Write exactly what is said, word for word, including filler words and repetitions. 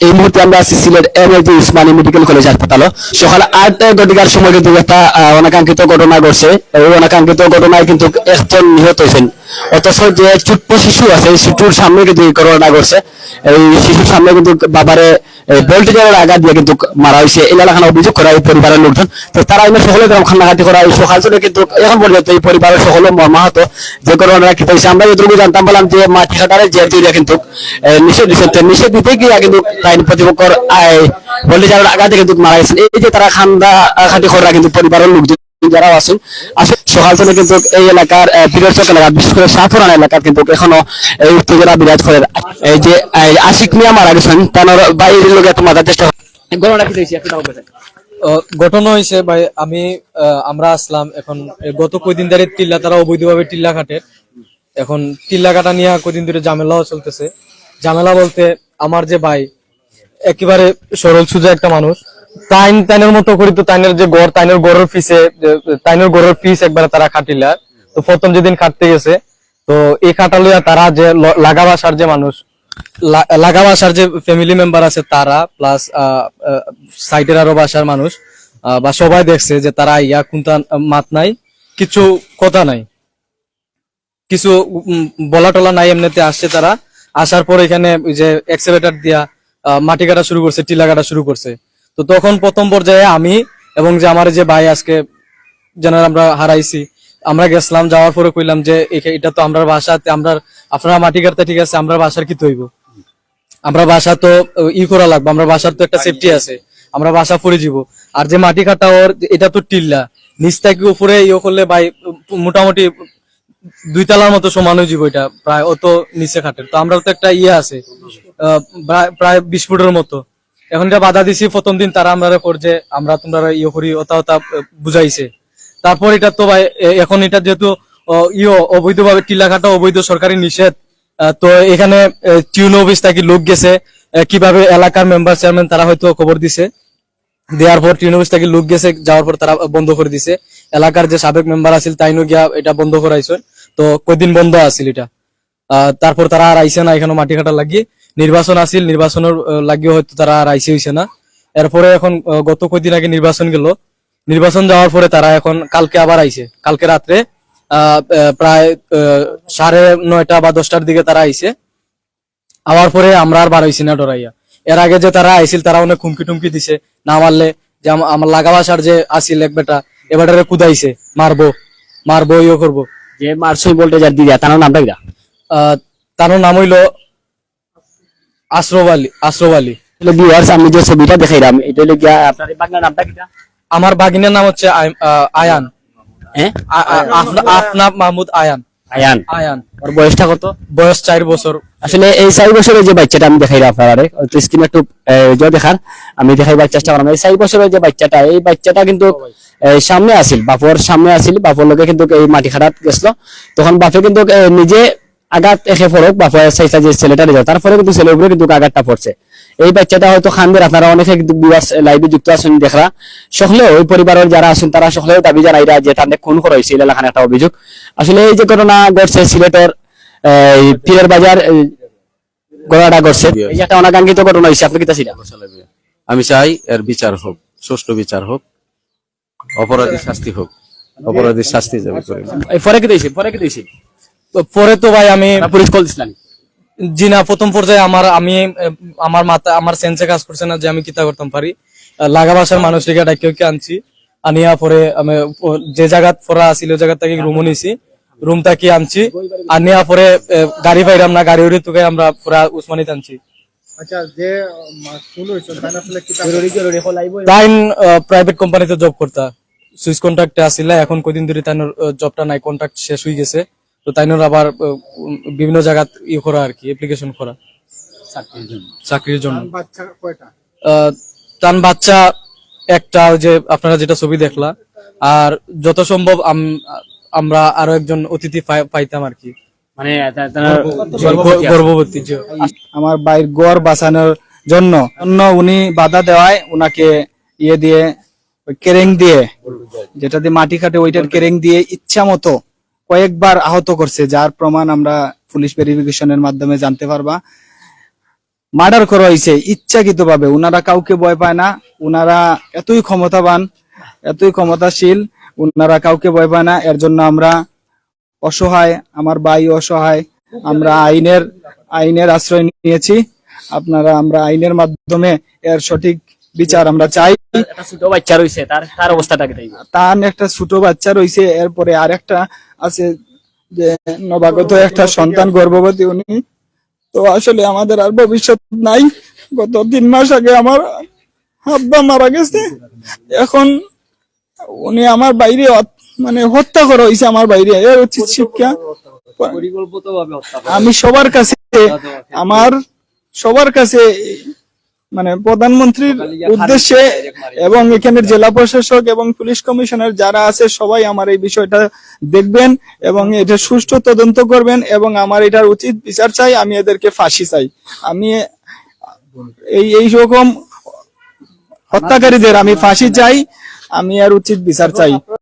এই মুহূর্তে আমরা আছি Sylhet M A G Usmani medical college হাসপাতালো। সকাল আট ঘটিকার সময় কিন্তু একটা আহ, অনাকাঙ্ক্ষিত ঘটনা ঘটছে। এই অনাকাঙ্ক্ষিত ঘটনায় কিন্তু একজন নিহত হয়েছেন। অথচ যে ছোট্ট শিশু আছে, এই শিশুর সামনে কিন্তু এই ঘটনা ঘটছে। এই শিশুর সামনে কিন্তু বাবারে ভোল্টেজের আঘাত দিয়ে কিন্তু মারা হয়েছে। এই এলাকার অভিযোগ করা এই পরিবারের লোকজন। তো তারা এনে সকলে গ্রাম খান্নাকাটি করা, এই সকাল থেকে কিন্তু এখন পর্যন্ত এই পরিবারের সকলে মর্মাহত। যে ঘটনাটা কি হয়েছে, আমরা যতটুকু জানতাম পারলাম যে মাটি কাটারে জের জুড়ে কিন্তু এ, নিষেধ দিচ্ছেন। তো নিষেধ দিতে গিয়া কিন্তু তাই প্রতিপক্ষর আই ভোল্টেজের আঘাতে কিন্তু মারা গেছেন। এই যে তারা খান্দা আহ, খাটি করা কিন্তু পরিবারের লোকজন যারা আছেন, আসলে সকাল থেকে কিন্তু এই এলাকার আহ, পিরোজচক এলাকা, বিশেষ করে শাহপুরান এলাকার কিন্তু এখনো এই উত্তেজনা বিরাজ করে। এই যে এই আশিক মিয়া মারা গেছেন, তার বাইরের লোক এত মাথার চেষ্টা। ঘটনা কি হয়েছে একটু দাও বলে। আহ, ঘটনা হয়েছে ভাই, আমি আহ, আমরা আসলাম এখন, এ, গত কয়দিন ধরে টিল্লা, তারা অবৈধভাবে টিল্লা কাটে। এখন টিল্লা কাটা নিয়ে কয়দিন ধরে ঝামেলাও চলতেছে। ঝামেলা বলতে, আমার যে ভাই, একেবারে সরল সুজা একটা মানুষ, তাইন তাইনের মতো করি তো তাইনের যে ঘর, তাইনের ঘরের পিছে, যে, তাইনের ঘরের পিছ একবারে তারা কাটিলা। তো প্রথম যেদিন কাটতে গেছে, তো এই কাটা লইয়া তারা যে ল- লাগা বাসার যে মানুষ, লা- লাগা বাসার যে ফ্যামিলি মেম্বার আছে তারা, প্লাস সাইডের আরো বাসার মানুষ, আহ, বা সবাই দেখছে যে তারা আইয়া কোনটা মাত নাই, কিছু কথা নাই, কিছু উম, বলা টলা নাই। এমনিতে আসছে তারা, আসার পর এখানে ওই যে এক্সকেভেটর দিয়া আহ, মাটি কাটা শুরু করছে, টিলা কাটা শুরু করছে। তো তখন প্রথম পর্যায়ে আমি এবং যে আমার যে ভাই আজকে যেনার আমরা হারাইছি, আমরা গেছিলাম, যাওয়ার পরে কইলাম যে এখে- এটা তো আমরার বাসাতে, আমরার, আপনারা মাটি কাটতে ঠিক আছে, আমরার বাসার কিতা হইব? আমরার বাসা তো আহ, ই করা লাগবো, আমরার বাসার তো একটা সেফটি আছে, আমরার বাসা পড়ি যিবো। আর যে মাটি কাটা ওর, এটা তো টিল্লা, নিচ থাকি উপরে ইয়ে করলে ভাই মোটামুটি দুই তলার মতো সমান হয়ে যাবো এটা, প্রায় অত নিচে কাটের। তো আমরার তো একটা ইয়ে আছে, আহ, প্রায় প্রায় বিশ ফুটের মতো। এখন এটা বাধা দিছি প্রথম দিন, তারা আমরারে কর যে আমরা তোমরা ইয়ে করি, ওটা ওটা আহ, বুঝাইছে। তারপর এটা তো ভাই এ- এখন এটা যেহেতু আহ, ইয়ে অবৈধভাবে টিলা কাটা অবৈধ সরকারি নিষেধ, আহ, তো এখানে টিউন অফিস থাকি লোক গেছে, আহ, কিভাবে এলাকার মেম্বার চেয়ারম্যান তারা হয়তো খবর দিছে, দেওয়ার পর টিউন অফিস থাকি লোক গেছে, যাওয়ার পর তারা বন্ধ করে দিছে। এলাকার যে সাবেক মেম্বার আছিল তাইনও গিয়া এটা বন্ধ করাইছেন। তো কয়দিন বন্ধ আছিল এটা, আহ, তারপর তারা আর আইছে না এখানে মাটি কাটা লাগি। নির্বাচন আছিল, নির্বাচনের আহ, লাগিও হয়তো তারা আর আইছে হইছে না। এরপরে এখন আহ, গত কয়দিন আগে নির্বাচন গেল, নির্বাচন যাওয়ার পরে তারা এখন কালকে আবার আইছে। কালকে রাত্রে আহ, আহ, প্রায় আহ, সাড়ে নয়টা বা দশটার দিকে তারা আইছে। আওয়ার পরে আমরা আর বার হইছি না ডরাইয়া। এর আগে যে তারা আইছিল, তারা অনেক হুমকি টুমকি দিছে, না মারলে যে আম- আমার লাগা বাসার যে আছিল এক বেটা, এ বেটারে কুদাইছে, মারবো, মারবো, ইয়ে করবো। যে মারছই ভোল্টেজার দিয়া, তার নামটা কিতা? আহ, তার নাম হইলো আশরফ আলী। আশরফ আলী। তাহলে ভিউয়ার্স, আমি যে ছবিটা দেখাইলাম, এটা হলো গিয়া আপনার এই বাংলা নামটা কিতা? আমার বাগিনার নাম হচ্ছে আই- আহ, আয়ান। হ্যাঁ, আ- আ- আফনা- আফনাব মাহমুদ আয়ান। আয়ান। আয়ান। ওর বয়সটা কত? বয়স চার বছর। আসলে এই চার বছরের যে বাচ্চাটা আমি দেখাইলাম আপনারা, স্ক্রিনে একটু আহ, জোর দেখার, আমি দেখাইবার চেষ্টা করলাম। এই চার বছরের যে বাচ্চাটা, এই বাচ্চাটা কিন্তু আহ, সামনে আছিল, বাপর সামনে আছিল, বাপর লগে কিন্তু এই মাটি কাটাত গেছিল। তখন বাপে কিন্তু আহ, নিজে আঘাত একে ফরক, বাপে চাইছে যে ছেলেটা নিয়ে যাও, তারপরে কিন্তু ছেলের উপরে কিন্তু আঘাতটা পড়ছে। এই বাচ্চাটা হয়তো কান্দের, আপনারা অনেকে কিন্তু ভিউয়ার্স লাইভে যুক্ত আছেন দেখরা, সকলেও ওই পরিবারের যারা আছেন তারা সকলেও দাবি জানাইরা যে তাদের খুন করা হয়েছে, এলাকার একটা অভিযোগ। আসলে এই যে ঘটনা ঘটছে সিলেটের এই পীরের বাজার এই ঘটনাটা ঘটছে, এই যে একটা অনাকাঙ্ক্ষিত ঘটনা হয়েছে, আপনি কিতা ছিলেন? আমি চাই এর বিচার হোক, সুষ্ঠু বিচার হোক, অপরাধী শাস্তি হোক, অপরাধীর শাস্তি দাবি করি। এই পরে কি দিয়েছে, পরে কি দিয়েছে? তো পরে তো ভাই আমি পুলিশ কল দিছিলেন? জি না, প্রথম পর্যায়ে আমার আমি এ, আমার মাথা আমার সেন্সে কাজ করছে না যে আমি কিতা করতাম পারি। আহ, লাগা বাসার মানুষ রেখে ডাকিয়ে ওকে আনছি, আনিয়া পরে আমি ও, যে জায়গাত পড়া আছিল ওই জায়গা থেকে রুমও নিছি, রুম থাকি আনছি, আনিয়া পরে এ, গাড়ি পাইলাম না, গাড়ি উড়ে তুকে আমরা পুরা উসমানিত আনছি। আচ্ছা, যে আহ, খুন হয়েছে তাই আসলে কি তাইন প্রাইভেট কোম্পানিতে জব করতা, সুইস কন্ট্রাক্টে আসিলা, এখন কয়দিন ধরে তাইনর জবটা নাই, কন্ট্রাক্ট শেষ হয়ে গেছে। তো তাইনর আবার আহ, উম, বিভিন্ন জায়গাত ইয়ে করা আর কি, অ্যাপ্লিকেশন করা চাকরির জন্য। বাচ্চা কয়টা? আহ, তান বাচ্চা একটা, ওই যে আপনারা যেটা ছবি দেখলা, আর যত সম্ভব আম- আমরা আরো একজন অতিথি পাই- পাইতাম আর কি। মানে গর্ভ- গর্ভবতী যে আমার ভাইর ঘর বাঁচানোর জন্য জন্য উনি বাধা দেওয়ায় ওনাকে ইয়ে দিয়ে, ওই ক্রেন দিয়ে, যেটা দিয়ে মাটি কাটে ওইটার ক্রেন দিয়ে ইচ্ছা মতো কয়েকবার আহত করছে, যার প্রমাণ আমরা পুলিশ ভেরিফিকেশনের মাধ্যমে জানতে পারবা। মার্ডার করা হয়েছে ইচ্ছাকৃতভাবে। ওনারা কাউকে ভয় পায় না, ওনারা এতই ক্ষমতাবান, এতই ক্ষমতাশীল, ওনারা কাউকে ভয় পায় না। এর জন্য আমরা অসহায়, আমার ভাই অসহায়, আমরা আইনের আইনের আশ্রয় নিয়েছি। আপনারা, আমরা আইনের মাধ্যমে এর সঠিক বিচার আমরা চাই। একটা ছোট বাচ্চা রয়েছে, তার তার অবস্থাটা কি? তাই তার একটা ছোট বাচ্চা রয়েছে, এরপরে আরেকটা আছে যে নবাগত একটা সন্তান গর্ভবতী উনি। তো আসলে আমাদের আর ভবিষ্যৎ নাই। গত তিন মাস আগে আমার আব্বা মারা গেছে। এখন উনি আমার বাইরে হত- মানে হত্যা করা হয়েছে আমার বাইরে। এর উচিত শিক্ষা। আমি সবার কাছে, আমার সবার কাছে, মানে প্রধানমন্ত্রীর উদ্দেশ্যে এবং এখানে জেলা প্রশাসক এবং পুলিশ কমিশনার যারা আছে, সবাই আমার এই বিষয়টা দেখবেন এবং এটা সুষ্ঠু তদন্ত করবেন এবং আমার এটার উচিত বিচার চাই। আমি এদেরকে ফাঁসি চাই। আমি এই এই রকম হত্যাকারীদের আমি ফাঁসি চাই, আমি এর উচিত বিচার চাই।